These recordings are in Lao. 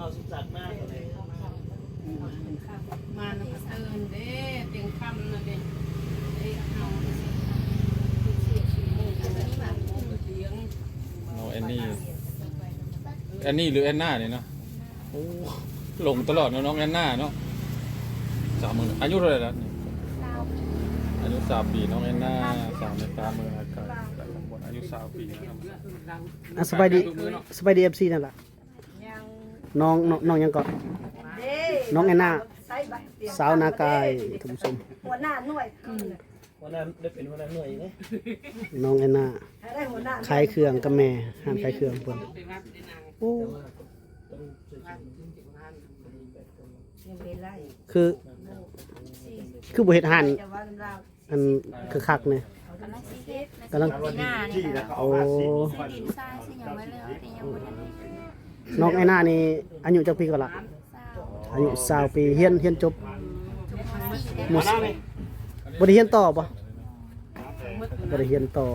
ມານຳເອີນເດ້ ເຕັງຄຳນະເດ້ ເອີ ເຮົາ ນ້ອງແອນນີ້ ແອນນີ້ ຫຼື ແອນນານີ້ເນາະ ໂອ້ ຫຼົງຕະຫຼອດເນາະ ນ້ອງແອນນາເນາະ ສາວເມືອງ ອາຍຸເທົ່າໃດລະນີ້? ອາຍຸຊາວປີ ນ້ອງແອນນາ ສາວແມ່ຄ້າເມືອງອາໄກ ອາຍຸຊາວປີນະ. ອ່ະ ສະບາຍດີ ສະບາຍດີ ເອັຟຊີ ນັ້ນລະ ນ້ອງ ນ້ອງ ນ້ອງຫຍັງເກາະ ນ້ອງແອນນາ ສາວນາກາຍ ທ່ານຜູ້ຊົມ ຫົວໜ້າໜ່ວຍ ອືມ ຫົວໜ້າ ໄດ້ເປັນຫົວໜ້າໜ່ວຍເດ້ ນ້ອງແອນນາ ໄດ້ຫົວໜ້າ ຂາຍເຄື່ອງກັບແມ່ ຮ້ານຂາຍເຄື່ອງເພິ່ນ ໂອ້ ຄື ຄືບໍ່ເຮັດຮ້ານ ອັນຄັກໆ ນີ້ ກຳລັງຊິເຮັດ ກຳລັງ ປີໜ້ານີ້ແຫຼະ ໂອ້ ຊື້ດິນຊາຍຊື້ຫຍັງໄວ້ແລ້ວ ແຕ່ຍັງບໍ່ທັນໄດ້ ນ້ອງແອນນານີ້ອາຍຸຈັກປີກວ່າລະ? ຊາວ ອາຍຸຊາວປີ ຮຽນ ຮຽນຈົບ ຈົບ ມ.ສີ່ ມ.ສີ່ ບໍ່ໄດ້ຮຽນຕໍ່ບໍ່? ບໍ່ໄດ້ຮຽນຕໍ່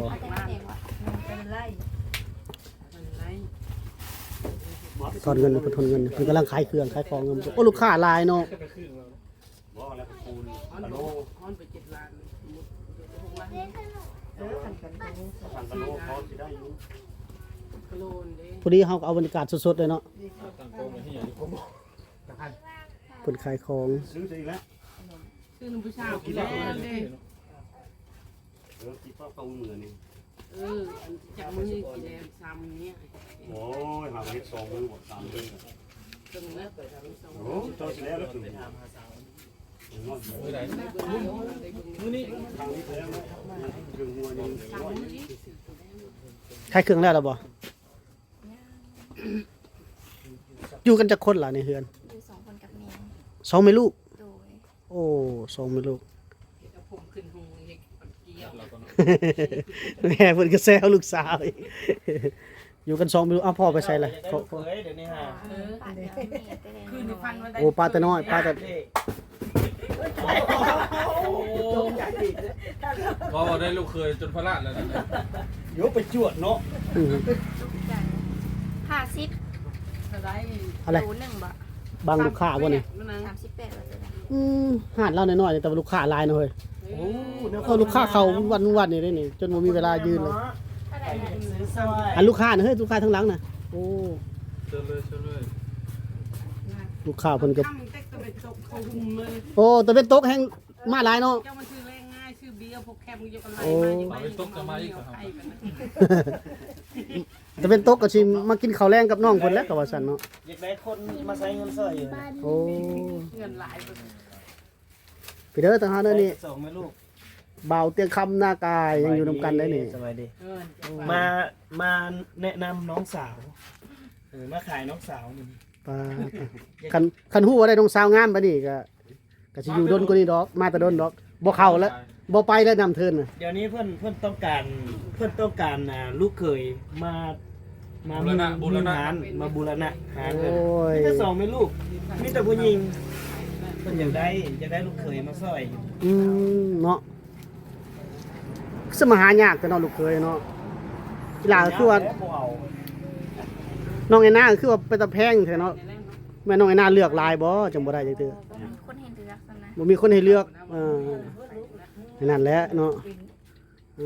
ທອນເງິນ ເພິ່ນທອນເງິນ ເພິ່ນກຳລັງຂາຍເຄື່ອງຂາຍຂອງ ໂອ້ ລູກຄ້າຫຼາຍເນາະ. ບໍ່ແລ້ວກໍຄູນກະໂລ ເອີ ພັນກະໂລພໍຊິໄດ້ຢູ່ ກະໂລນເດ້ ພໍດີເຮົາກໍເອົາບັນຍາກາດສົດໆ ເລີຍເນາະ ເພິ່ນຂາຍຂອງ ຊື້ອີກແລ້ວ ຊື້ນຳຜູ້ສາວກິນແລ້ວເດ້. ເອີ ກິນເຂົ້າເຂົ້າມື້ນີ້ ເອີ ອັນຈັກມື້ກິນແລ້ວ ສາມມື້ນີ້ ໂອ້ຍ ຫາເຮັດສອງມື້ບໍ່ ສາມມື້ ເຖິງແລ້ວ ໂອ້ ເຈົ້າຊິແລ້ວແລ້ວ ມື້ໃດ ມື້ນີ້ ຂາຍເຄື່ອງແລ້ວລະບໍ່? ຢູ່ກັນຈັກຄົນລະໃນເຮືອນ? ຢູ່ສອງຄົນກັບແມ່ ສອງແມ່ລູກ ໂດຍ. ໂອ້ ສອງແມ່ລູກ ແມ່ເພິ່ນກໍແຊວລູກສາວອີກ ຢູ່ກັນສອງແມ່ລູກ ເອົາພໍ່ໄປໃສລະ? ໂອ້ ປ້າແຕ່ນ້ອຍ ປ້າແຕ່ ເວົ້າໄດ້ລູກເຂີຍຈົນພະລາດແລ້ວນະ ໂຍ ໄປຈວດເນາະ ອືມ ຫ້າສິບ ອະໄລ ໂລໜຶ່ງບໍ່? ບາງລູກຄ້າບໍ່ນີ້? ສາມສິບແປດ ອືມ ຮ້ານລາວນ້ອຍໆ ແຕ່ວ່າລູກຄ້າຫຼາຍເນາະເຮີ້ຍ ໂອ້ ເອີ ລູກຄ້າເຂົ້າວັນໆ ນີ້ເດ້ນີ້ ຈົນບໍ່ມີເວລາຢືນເລີຍ ອັນລູກຄ້ານະເຮີ້ຍ ລູກຄ້າທາງຫຼັງນະ ໂອ້ ເຊີນເລີຍ ເຊີນເລີຍ ລູກຄ້າເພິ່ນກໍ ໂອ້ ຕາເວັນຕົກແຮງມາຫຼາຍເນາະ ເຈົ້າມາຊື້ແລງງ່າຍ ຊື້ເບຍ ພວກແຄມຢູ່ກັນຫຼາຍ ໂອ້ ມາຢູ່ ຕາເວັນຕົກກໍມາອີກ ຕາເວັນຕົກກໍຊິມາກິນເຂົ້າແລງກັບນ້ອງເພິ່ນແຫຼະ ກໍວ່າຊັ້ນເນາະ ຢາກໄດ້ຄົນມາໃຊ້ເງິນຊ່ອຍຢູ່ ໂອ້ ເງິນຫຼາຍ ພີ່ເດີ ທາງເຮົາເດີນີ້ ສອງແມ່ລູກ ບ່າວຕຽງຄຳນາກາຍ ຍັງຢູ່ນຳກັນໄດ້ນີ້ ສະບາຍດີ ມາ ມາແນະນຳນ້ອງສາວ ເອີ ມາຂາຍນ້ອງສາວມື້ນີ້ ປາ ຄັນ ຄັນຮູ້ວ່າໄດ້ນ້ອງສາວງາມປານນີ້ກໍ ກໍຊິຢູ່ດົນກວ່ານີ້ດອກ ມາແຕ່ດົນດອກ ບໍ່ເຂົ້າແລ້ວ ບໍ່ໄປແລ້ວນຳເທີນນະ ດຽວນີ້ເພິ່ນ ເພິ່ນຕ້ອງການ ເພິ່ນຕ້ອງການ ອ່າ ລູກເຂີຍມາ ມາ ບູລະນະ ບູລະນະ ມາບູລະນະຫາເພິ່ນ ໂອ້ຍ ມີແຕ່ສອງແມ່ລູກ ມີແຕ່ຜູ້ຍິງ ເພິ່ນຢາກໄດ້ ຢາກໄດ້ລູກເຂີຍມາຊ່ອຍ ອືມ ເນາະ ຄືມາຫາຍາກແທ້ເນາະ ລູກເຂີຍເນາະ ອີ່ຫຼ້າຄືວ່າ ນ້ອງແອນນາຄືວ່າເປັນຕາແພງແທ້ເນາະ ແມ່ນນ້ອງແອນນາເລືອກຫຼາຍບໍ່ ຈັ່ງບໍ່ໄດ້ຈັກເທື່ອ ບໍ່ມີຄົນໃຫ້ເລືອກຊັ້ນນະ ບໍ່ມີຄົນໃຫ້ເລືອກ ເອີ ນັ້ນແຫຼະເນາະ ເອີ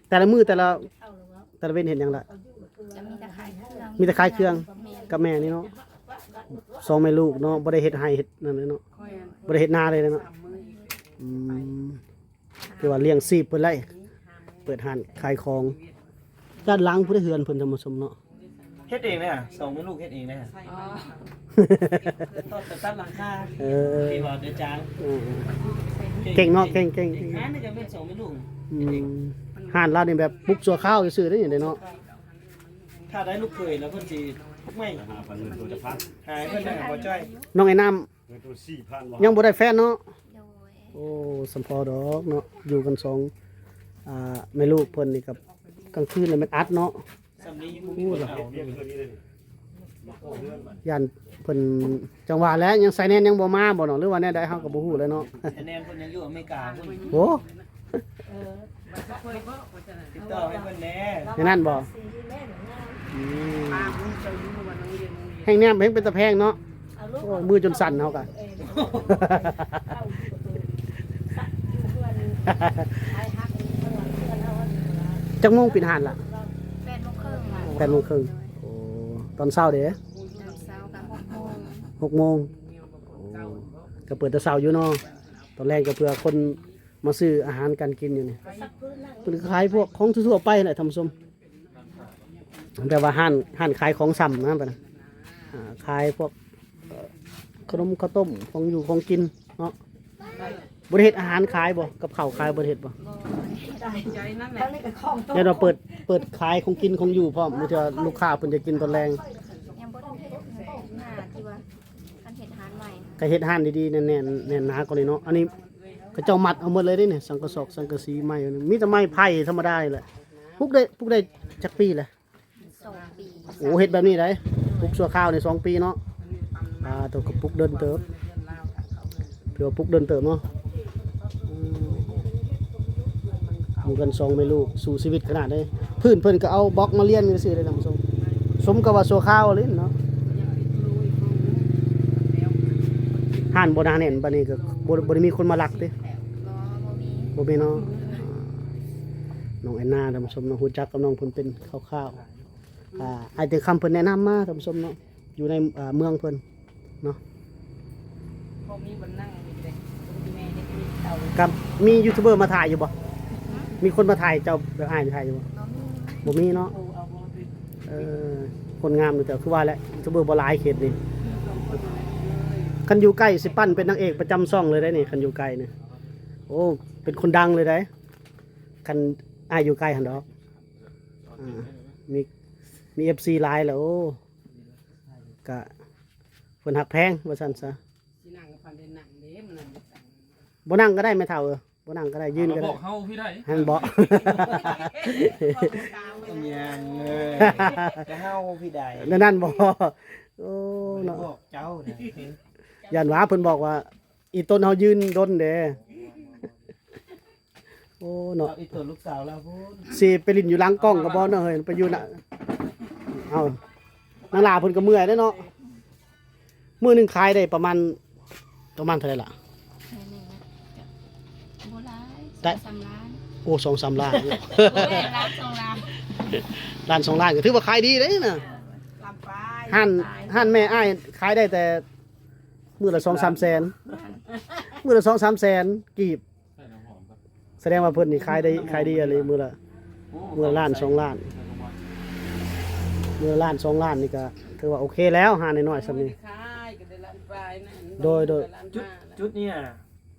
ແຕ່ລະມື້ແຕ່ລະ ແຕ່ລະເວັນເຮັດຫຍັງລະ? ກໍມີແຕ່ຂາຍເຄື່ອງ ມີແຕ່ຂາຍເຄື່ອງ ແມ່ນ ກັບແມ່ນີ້ເນາະ ສອງແມ່ລູກເນາະ ບໍ່ໄດ້ເຮັດໄຮ່ເຮັດນັ້ນເລີຍເນາະ ບໍ່ໄດ້ເຮັດນາເລີຍເນາະ ອືມ ຖືວ່າລ້ຽງຊີບເພິ່ນໄດ້ ເປີດຮ້ານຂາຍຂອງ ດ້ານຫຼັງພຸ້ນເຮືອນເພິ່ນ ທ່ານຜູ້ຊົມເນາະ ເຮັດເອງເດ້ ສອງແມ່ລູກເຮັດເອງເດ້ ອໍ ຕັດ ຕັດຫຼັງຄາ ເອີ ທີ່ວ່າເດີຈາງ ເອີ ເກັ່ງເນາະ ເກັ່ງ ເກັ່ງ ອັນນີ້ກໍແມ່ນສອງແມ່ລູກ ອືມ ເຮັດເອງ ຮ້ານລາວນີ້ແບບປຸກຊົ່ວຄາວຊື່ໆເດ້ນີ້ເນາະ ຖ້າໄດ້ລູກເຂີຍແລ້ວເພິ່ນຊິປຸກໃໝ່ ຫາເງິນຕົວຈະພັນ ຫາເງິນໄດ້ບໍ່ຈ້ອຍ ນ້ອງໄອ້ນ້ຳ ເງິນຕົວສີ່ພັນບໍ່ ຍັງບໍ່ໄດ້ແຟນເນາະ ໂດຍ ໂອ້ ສຳພໍດອກເນາະ ຢູ່ກັນສອງ ອ່າ ແມ່ລູກເພິ່ນນີ້ກໍ ກາງຄືນລະແມ່ນອັດເນາະ ສ່ຳນີ້ຍັງບໍ່ມີຄົນເອົາ ຢ້ານເພິ່ນ ຈັ່ງວ່າແຫຼະ ຍັງໄຊແນນຍັງບໍ່ມາບໍ່ເນາະ ຫຼືວ່າແນວໃດ ເຮົາກໍບໍ່ຮູ້ແຫຼະເນາະ ໄຊແນນເພິ່ນຍັງຢູ່ອາເມລິກາພຸ້ນ ໂອ້ ຕິດຕໍ່ໃຫ້ເພິ່ນແດ່ ແນວນັ້ນບໍ່ ອືມ ປາກມັນເຈົ້າຢູ່ວ່າໂຮງຮຽນ ໂຮງຮຽນ ງແນມແຮງເປັນຕາແພງເນາະ. ໂອ້ຍ ມືຈົນສັ່ນເຮົາກະ. ຈັກໂມງປິດຮ້ານລະ? ແປດໂມງເຄິ່ງລະ. ແປດໂມງເຄິ່ງ. ໂອ້ ຕອນເຊົ້າເດ? ຕອນເຊົ້າກະຫົກໂມງ. ຫົກໂມງ. ໂອ້ ກະເປີດແຕ່ເຊົ້າຢູ່ເນາະ. ຕອນແລງກະເພື່ອຄົນມາຊື້ອາຫານການກິນຢູ່ນີ້. ເພິ່ນກະຂາຍພວກຂອງທົ່ວໆໄປແຫຼະທ່ານຜູ້ຊົມ. ແບບວ່າຮ້ານ ຮ້ານຂາຍຂອງຊ່ຳນະ ແບບນັ້ນ ອ່າ ຂາຍພວກ ເອີ ຂະໜົມເຂົ້າຕົ້ມ ຂອງຢູ່ຂອງກິນເນາະ. ບໍ່ໄດ້ເຮັດອາຫານຂາຍບໍ່? ກັບເຂົ້າຂາຍບໍ່ໄດ້ເຮັດບໍ່? ບໍ່ ຢ້ານວ່າເປີດ ເປີດຂາຍຂອງກິນຂອງຢູ່ພ້ອມ ບາງເທື່ອລູກຄ້າເພິ່ນຢາກກິນຕອນແລງ. ຍັງບໍ່ທັນເຮັດ ໜ້າທີ່ວ່າຄັນເຮັດຮ້ານໃໝ່ ກະເຮັດຮ້ານດີໆ ແໜ້ນໆ ແໜ້ນໜາກວ່ານີ້ເນາະ. ອັນນີ້ເຂົາເຈົ້າມັດເອົາໝົດເລີຍເດ້ນີ້ ສັງກະສອກສັງກະສີໄມ້ ມີແຕ່ໄມ້ໄຜ່ທຳມະດານີ້ແຫຼະ. ປຸກໄດ້ ປຸກໄດ້ຈັກປີແລ້ວ? ສອງປີ. ໂອ້ ເຮັດແບບນີ້ໄດ໋ ປຸກຊົ່ວຄາວນີ້ສອງປີເນາະ. ອ່າ ໂຕກະປຸກດົນເຕີບ ຖືວ່າປຸກດົນເຕີບເນາະ. ອືມ ຢູ່ກັນສອງແມ່ລູກ ສູ້ຊີວິດຂະໜາດໃດ. ພື້ນເພິ່ນກະເອົາບລັອກມາລຽນຊື່ໆເດ້ທ່ານຜູ້ຊົມ. ສົມກັບວ່າຊົ່ວຄາວເລີຍເນາະ. ຮ້ານບໍ່ໜາແໜ້ນ ບາດນີ້ກະບໍ່ ບໍ່ໄດ້ມີຄົນມາລັກຕິ? ບໍ່ ບໍ່ມີ ບໍ່ມີເນາະ. ອ່າ ນ້ອງແອນນາ ທ່ານຜູ້ຊົມເນາະ ຮູ້ຈັກກັບນ້ອງເພິ່ນເປັນຄາວໆ. ອ່າ ອ້າຍເຕີຄຳເພິ່ນແນະນຳມາທ່ານຜູ້ຊົມເນາະ ຢູ່ໃນ ອ່າ ເມືອງເພິ່ນເນາະ. ບໍ່ມີບ່ອນນັ່ງເດ້ ມີແຕ່ເຮັດເຕົາ. ກັບມີຢູທູບເບີມາຖ່າຍຢູ່ບໍ່? ຮະ? ມີຄົນມາຖ່າຍເຈົ້າແບບອ້າຍຖ່າຍຢູ່ບໍ່? ບໍ່ມີ ບໍ່ມີເນາະ. ເອີ ຄົນງາມຢູ່ ແຕ່ຄືວ່າແຫຼະ ຢູທູບເບີບໍ່ຫຼາຍເຂດນີ້. ຄັນຢູ່ໃກ້ຊິປັ້ນເປັນນາງເອກປະຈຳຊ່ອງເລີຍໄດ໋ນີ້ ຄັນຢູ່ໃກ້ນີ້. ໂອ້ ເປັນຄົນດັງເລີຍໄດ໋ ຄັນອ້າຍຢູ່ໃກ້ຫັ້ນດອກ. ອ່າ ມີ ມີເອັຟຊີຫຼາຍແລ້ວ. ໂອ້ ກະເພິ່ນຮັກແພງວ່າຊັ້ນຊະ. ຊິນັ່ງກະພັນໄດ້ນັ່ງເດ້ ມັນນັ່ງບໍ່ໄດ້. ບໍ່ນັ່ງກະໄດ້ແມ່ເຖົ້າເອີຍ ບໍ່ນັ່ງກະໄດ້ ຢືນກະໄດ້. ບອກເຮົາພີ້ໄດ້ ຫັ້ນບໍ? ຍັງເອີຍ ກະເຮົາພີ້ໄດ້ ແນວນັ້ນບໍ? ໂອ້ ເນາະ ບອກເຈົ້າ ຢ້ານວ່າເພິ່ນບອກວ່າ ອີຕົນເຮົາຢືນດົນເດ້. ໂອ້ເນາະ ເອົາອີຕົວລູກສາວລາວພຸ້ນ ຊິໄປຫຼິ້ນຢູ່ຫຼັງກ້ອງກະບໍ່ເນາະເຮີ້ຍ ໄປຢູ່ນະ. ເອົາ ນາງຫຼ້າເພິ່ນກະເມື່ອຍເດ້ເນາະ. ມື້ໜຶ່ງຂາຍໄດ້ປະມານ ປະມານເທົ່າໃດລະ? ມື້ໜຶ່ງນະ ກະບໍ່ຫຼາຍ ໄດ້ ສອງສາມລ້ານ. ໂອ້ ສອງສາມລ້ານ ບໍ່ແມ່ນ ລ້ານສອງລ້ານ ລ້ານສອງລ້ານກະຖືວ່າຂາຍດີເດ້ນະ. ເອີ ລ້ານປາຍ ຮ້ານ ຮ້ານແມ່ອ້າຍຂາຍໄດ້ແຕ່ມື້ລະສອງສາມແສນ ມື້ລະສອງສາມແສນກີບ. ສະແດງວ່າເພິ່ນນີ້ຂາຍໄດ້ ຂາຍດີອີ່ຫຼີ ມື້ລະ ມື້ລະລ້ານສອງລ້ານ ມື້ລະລ້ານສອງລ້ານນີ້ກະຖືວ່າໂອເຄແລ້ວ ຮ້ານນ້ອຍໆຊ່ຳນີ້. ໂດຍ ໂດຍ ຈຸດ ຈຸດນີ້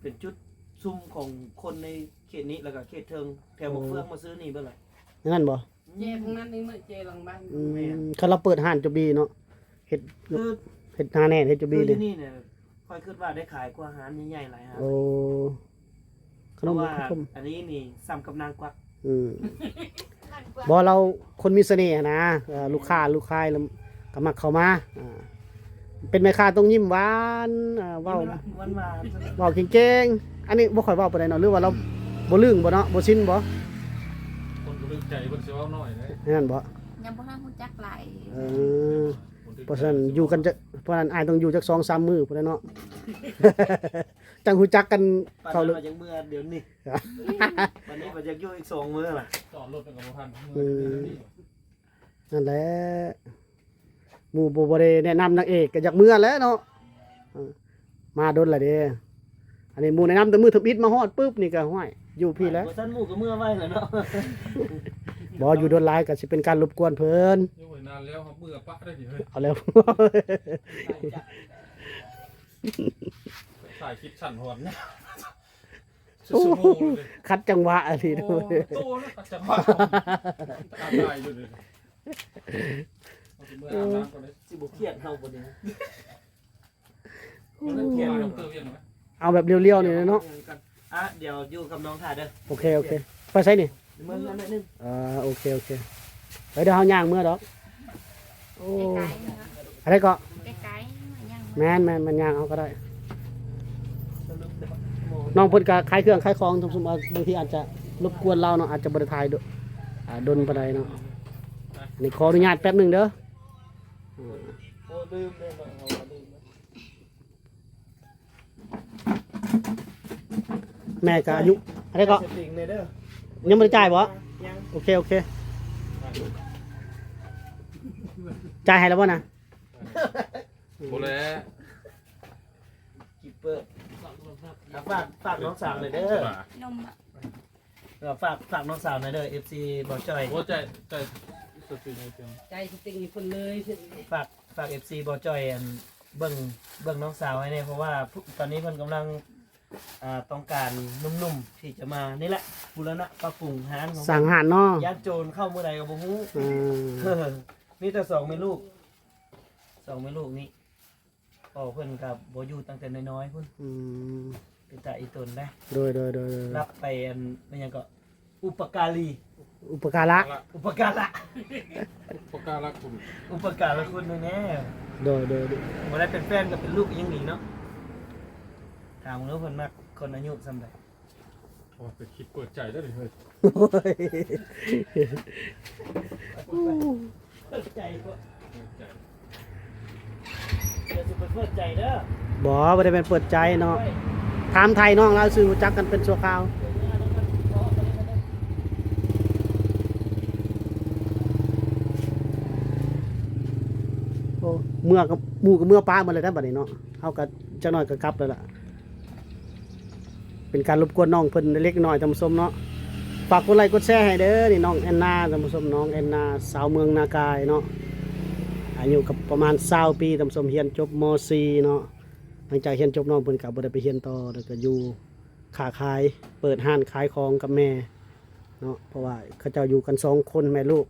ເປັນຈຸດຊຸມຂອງຄົນໃນເຂດນີ້ ແລ້ວກະເຂດເທິງ ແຖວໝາກເຟືອງມາຊື້ນີ້ເບິດລະ ແມ່ນບໍ່? ເຈທາງນັ້ນນີ້ເນາະ ເຈຫຼັງບ້ານ. ອືມ ຄັນລາວເປີດຮ້ານຈົບດີເນາະ ເຮັດ ຄື ເຮັດໜາແໜ້ນ ເຮັດຈົບດີ ຄືຢູ່ນີ້ນີ້ ຂ້ອຍຄິດວ່າໄດ້ຂາຍກວ່າຮ້ານໃຫຍ່ໆຫຼາຍຮ້ານ. ໂອ້ ຂະໜົມ ເພາະວ່າ ຂະໜົມ ອັນນີ້ນີ້ສ່ຳກັບນາງກວັກ. ອືມ ບໍ່ ລາວຄົນມີສະເໜ່ຫັ້ນນາ ເອີ ລູກຄ້າ ລູກຄ້າລະກະມັກເຂົ້າມາ. ອ່າ ເປັນແມ່ຄ້າຕ້ອງຍິ້ມຫວານ ອ່າ ເວົ້າ ຍິ້ມຫວານໆ ເວົ້າເກັ່ງໆ. ອັນນີ້ບໍ່ຄ່ອຍເວົ້າປານໃດເນາະ ຫຼືວ່າລາວບໍ່ລຶ້ງບໍ່ເນາະ ບໍ່ຊິນບໍ່? ຄົນບໍ່ຖືກໃຈເພິ່ນຊິເວົ້າໜ້ອຍເດ້ ແມ່ນບໍ່? ຍັງບໍ່ທັນຮູ້ຈັກຫຼາຍ. ເອີ ເພາະສະນັ້ນຢູ່ກັນຈະ ເພາະນັ້ນອ້າຍຕ້ອງຢູ່ຈັກສອງສາມມື້ພຸ້ນແຫຼະເນາະ ຈັ່ງຮູ້ຈັກກັນ. ປານນັ້ນວ່າຢາກເມືອດຽວນີ້ ບາດນີ້ວ່າຢາກຢູ່ອີກສອງມື້ລະ ຈອດລົດກະບໍ່ທັນ. ອືມ ນັ້ນແຫຼະ ໝູ່ບໍ່ ບໍ່ໄດ້ແນະນຳນາງເອກກະຢາກເມືອແຫຼະເນາະ. ເອີ ມາດົນລະເດ້ ອັນນີ້ໝູ່ແນະນຳແຕ່ມື້ທຳອິດ ມາຮອດປຶບນີ້ກະ ຫ້ວຍ ຢູ່ພີ້ແຫຼະ. ບໍ່ຊັ້ນໝູ່ກະເມືອໄວລະເນາະ ບໍ່ ຢູ່ດົນຫຼາຍກະຊິເປັນການລົບກວນເພິ່ນ. ຢູ່ນານແລ້ວ ເຮົາເມືອປະໄດ້ຕິເຮີ້ຍ. ເອົາແລ້ວ ຖ່າຍຄລິບສັ້ນຮອນ ໂອ້ ຂັດຈັງຫວະອີ່ຫຼີ. ໂອ້ ໂຕແລ້ວ ຂັດຈັງຫວະ ຕາຍຢູ່ເລີຍ. ເອົາຊິເມືອອາບນ້ຳກ່ອນເດີ ຊິບໍ່ຄຽດເຮົາບໍ່ນີ້. ເອົາແບບລຽວໆນີ້ເນາະ. ອ່ະ ດຽວຢູ່ກັບນ້ອງຖ້າເດີ. ໂອເຄ ໂອເຄ ໄປໃສນີ້? ເມືອໜ້ອຍໜຶ່ງ. ເອີ ໂອເຄ ໂອເຄ ໄປ ດຽວເຮົາຍ່າງເມືອດອກ. ໂອ້ ອັນໃດເກາະ? ໃກ້ໆ ຍ່າງ ແມ່ນໆ ຍ່າງເອົາກະໄດ້. ນ້ອງເພິ່ນກະຂາຍເຄື່ອງຂາຍຂອງ ສົມມຸດວ່າບາງທີອາດຈະລົບກວນລາວເນາະ ອາດຈະບໍ່ໄດ້ຖ່າຍດົນ ອ່າ ດົນປານໃດເນາະ. ອັນນີ້ຂໍອະນຸຍາດແປັບໜຶ່ງເດີ. ໂອ້ ລືມເດ້ເນາະ ເຮົາວ່າລືມເນາະ. ແມ່ກໍອາຍຸ ອັນໃດກໍ ສະຕິງແດ່ເດີ ຍັງບໍ່ໄດ້ຈ່າຍບໍ່? ຍັງ. ໂອເຄ ໂອເຄ ຈ່າຍໃຫ້ແລ້ວບໍ່ນະ? ບໍ່ແລ້ວ ກິບເປີດ ອ່ະ ຝາກ ຝາກນ້ອງສາວໜ່ອຍເດີ ນົມອະ. ເອີ ຝາກ ຝາກນ້ອງສາວໜ່ອຍເດີ ເອັຟຊີ ບໍ່ຈ່ອຍ. ໂອ້ ໃຈ ໃຈສະຕິງໃຫ້ເພິ່ນ ໃຈສະຕິງໃຫ້ເພິ່ນເລີຍ. ຝາກ ຝາກ ເອັຟຊີ ບໍ່ຈ່ອຍ ອັນ ເບິ່ງ ເບິ່ງນ້ອງສາວໃຫ້ແດ່ ເພາະວ່າ ຕອນນີ້ເພິ່ນກຳລັງ ອ່າ ຕ້ອງການໜຸ່ມໆ ທີ່ຈະມາ ນີ້ແຫຼະ ບູລະນະປັບປຸງຮ້ານຂອງ ສ້າງຮ້ານເນາະ ຢ້ານໂຈນເຂົ້າມື້ໃດກໍບໍ່ຮູ້. ອືມ ມີແຕ່ສອງແມ່ລູກ ສອງແມ່ລູກນີ້ ພໍ່ເພິ່ນກໍບໍ່ຢູ່ຕັ້ງແຕ່ນ້ອຍໆ ພຸ້ນ. ອືມ ເປັນຕາອີ່ຕົນເດ້. ໂດຍ ໂດຍ ໂດຍ ໂດຍ ຮັບໄປ ອັນ ແມ່ນຫຍັງເກາະ ອຸປະກາລີ ອຸປະກາລະ ອຸປະກາລະ ອຸປະກາລະຄຸນ ອຸປະກາລະຄຸນແນ່ໆ. ໂດຍ ໂດຍ ໂດຍ ບໍ່ໄດ້ເປັນແຟນກໍເປັນລູກຍັງດີເນາະ. ຖາມເບິ່ງເດີ ເພິ່ນມັກຄົນອາຍຸສ່ຳໃດ? ໂອ້ຍ ເປັນຄລິບເປີດໃຈເດີນີ້ເຮີ້ຍ. ໂອ້ຍ ເປີດໃຈບໍ່? ເປີດໃຈ ດຽວຊິໄປເປີດໃຈເດີ. ບໍ່ ບໍ່ໄດ້ແມ່ນເປີດໃຈເນາະ ຖາມໄຖ່ນ້ອງລາວຊື່ ຮູ້ຈັກກັນເປັນຊົ່ວຄາວ. ໂອ້ ເມືອກັບໝູ່ ກັບເມືອປ້າໝົດແລ້ວນະ ບັດນີ້ເນາະ ເຮົາກໍຈັກໜ້ອຍກໍກັບແລ້ວລະ. ເປັນການລົບກວນນ້ອງເພິ່ນເລັກນ້ອຍ ທ່ານຜູ້ຊົມເນາະ. ຝາກກົດໄລກົດແຊໃຫ້ເດີ ນີ້ນ້ອງແອນນາ ທ່ານຜູ້ຊົມ ນ້ອງແອນນາ ຊາວເມືອງນາກາຍເນາະ ອາຍຸກໍປະມານຊາວປີ ທ່ານຜູ້ຊົມ ຮຽນຈົບ ມໍສີ່ ເນາະ. ຫຼັງຈາກຮຽນຈົບ ນ້ອງເພິ່ນກໍບໍ່ໄດ້ໄປຮຽນຕໍ່ ແລ້ວກໍຢູ່ຄ້າຂາຍ ເປີດຮ້ານຂາຍຂອງກັບແມ່ເນາະ ເພາະວ່າເຂົາເຈົ້າຢູ່ກັນສອງຄົນແມ່ລູກ.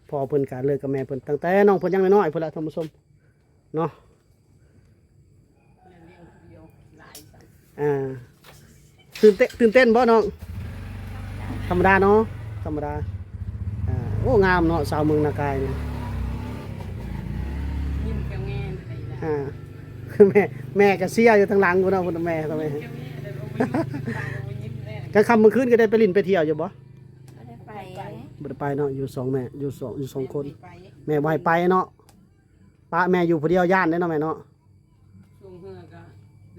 ພໍ່ເພິ່ນກໍເລີກກັບແມ່ເພິ່ນຕັ້ງແຕ່ນ້ອງເພິ່ນຍັງນ້ອຍໆ ພຸ້ນລະ ທ່ານຜູ້ຊົມເນາະ. ອ່າ ຕື່ນເຕັ້ນ ຕື່ນເຕັ້ນບໍ່ນ້ອງ? ທຳມະດາເນາະ ທຳມະດາ. ອ່າ ໂອ້ ງາມເນາະ ຊາວເມືອງນາກາຍນີ້. ຍິ້ມແກ້ມແງ່ນໄປລະ ອ່າ ແມ່ ແມ່ກໍເຊຍຢູ່ທາງຫຼັງພຸ້ນເນາະ ພຸ້ນແມ່ ແມ່ ຍິ້ມແກ້ມແງ່ນແລ້ວບໍ່ຍິ້ມແລ້ວ. ກາງຄ່ຳກາງຄືນກໍໄດ້ໄປຫຼິ້ນໄປທ່ຽວຢູ່ບໍ່? ບໍ່ໄດ້ໄປ ບໍ່ໄດ້ໄປເນາະ ຢູ່ສອງແມ່ ຢູ່ສອງ ຢູ່ສອງຄົນ ແມ່ບໍ່ໃຫ້ໄປ ແມ່ບໍ່ໃຫ້ໄປເນາະ. ປະແມ່ຢູ່ຜູ້ດຽວຢ້ານເດ້ເນາະແມ່ເນາະ. ຊ່ວງເຮືອກໍ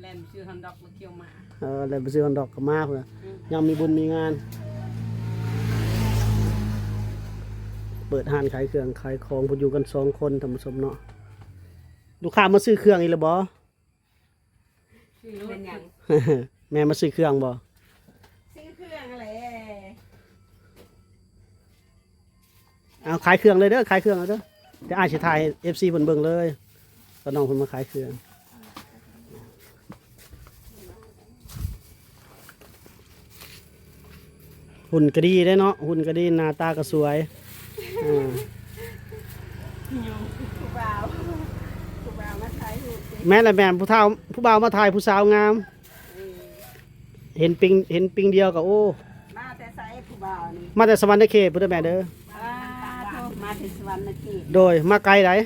ແລ່ນໄປຊື້ຮອດດອກມາຂຽວໝາ. ເອີ ແລ່ນໄປຊື້ຮອດດອກກັບໝາພຸ້ນນະ. ອືມ ຍາມມີບຸນມີງານ ເປີດຮ້ານຂາຍເຄື່ອງຂາຍຂອງ ເພິ່ນຢູ່ກັນສອງຄົນ ທ່ານຜູ້ຊົມເນາະ. ລູກຄ້າມາຊື້ເຄື່ອງອີກແລ້ວບໍ່? ຊື້ໂລດ. ແມ່ນຫຍັງ? ແມ່ມາຊື້ເຄື່ອງບໍ່? ຊື້ເຄື່ອງແຫຼະ. ເອົາ ຂາຍເຄື່ອງເລີຍເດີ ຂາຍເຄື່ອງເລີຍເດີ. ດຽວອ້າຍຊິຖ່າຍໃຫ້ເອັຟຊີເພິ່ນເບິ່ງເລີຍ ຕອນນ້ອງເພິ່ນມາຂາຍເຄື່ອງ. ຫຸ່ນກໍດີເດ້ເນາະ ຫຸ່ນກໍດີ ໜ້າຕາກໍສວຍ. ເອີ ຜູ້ບ່າວ ຜູ້ບ່າວມາຖ່າຍຮູບ. ແມ່ນແຫຼະ ແມ່ນ ຜູ້ເຖົ້າ ຜູ້ບ່າວມາຖ່າຍຜູ້ສາວງາມ. ເອີ ເຫັນປິງ ເຫັນປິງດຽວກໍ ໂອ້ ມາແຕ່ໃສຜູ້ບ່າວນີ້? ມາແຕ່ສະຫວັນນະເຂດພຸ້ນເດີແມ່ເດີ. ອ່າ ໂທ ມາແຕ່ສະຫວັນນະເຂດ. ໂດຍ ມາໄກໃດ໋. ເອີ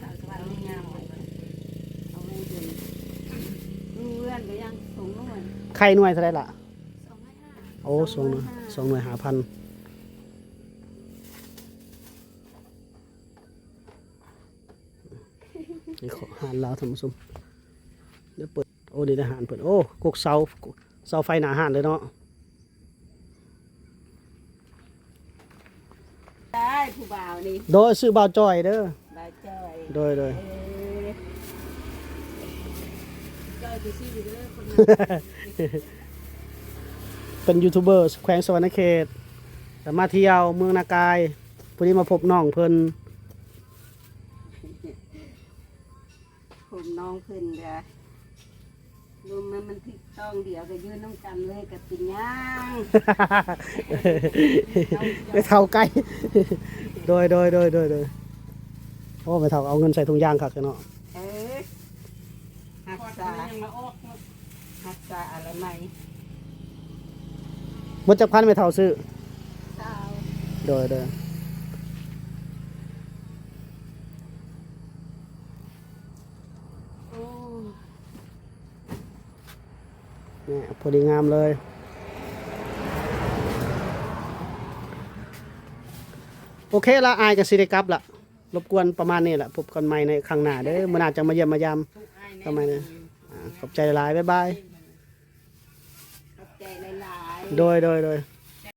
ສາວສະຫວັນນີ້ງາມ ເອົາໄວ້ເດີ. ເຮືອນກໍຍັງສູງໜ່ວຍ. ໄຂ່ໜ່ວຍເທົ່າໃດລະ? ສອງຮ້ອຍຫ້າ. ໂອ້ ສອງໜ່ວຍ ສອງໜ່ວຍຫ້າພັນ. ນີ້ເຂາະຮ້ານລາວ ທ່ານຜູ້ຊົມ. ດຽວເປີດ ໂອ້ ນີ້ໄດ້ຮ້ານເພິ່ນ. ໂອ້ ກົກເສົາ ເສົາໄຟໜ້າຮ້ານເລີຍເນາະ. ໄດ້ ຜູ້ບ່າວນີ້. ໂດຍ ຊື່ບ່າວຈ້ອຍເດີ. ບ່າວຈ້ອຍ. ໂດຍ ໂດຍ. ເອີ ຈ້ອຍຊື່ໆເດີ ຄົນນັ້ນ. ເປັນຢູທູບເບີແຂວງສະຫວັນນະເຂດ ແລ້ວມາທ່ຽວເມືອງນາກາຍ. ພໍດີມາພົບນ້ອງເພິ່ນ ພົບນ້ອງເພິ່ນກະ ລົມມັນ ມັນຖືກຕ້ອງດຽວ ກະຢູ່ນຳກັນເລີຍ ກະເປັນຫຍັງ. ແມ່ເຖົ້າໄກ່. ໂດຍ ໂດຍ ໂດຍ ໂດຍ ໂດຍ. ໂອ້ ແມ່ເຖົ້າເອົາເງິນໃສ່ຖົງຢາງຄັກແທ້ເນາະ. ເອີ ຮັກສາ ຮັກສາອະນາໄມ. ໝົດຈັກພັນແມ່ເຖົ້າຊື້? ຊາວ. ໂດຍ ໂດຍ. ໂອ້ ນີ້ ພໍດີງາມເລີຍ. ໂອເຄລະ ອ້າຍກໍຊິໄດ້ກັບລະ. ລົບກວນປະມານນີ້ແຫຼະ ພົບກັນໃໝ່ໃນຄັ້ງໜ້າເດີ ມື້ໜ້າຈັ່ງມາຢ້ຽມມາຢາມ ປະມານນີ້ ອ່າ ຂອບໃຈຫຼາຍໆ ບາຍບາຍ ຂອບໃຈຫຼາຍໆ ໂດຍ ໂດຍ ໂດຍ.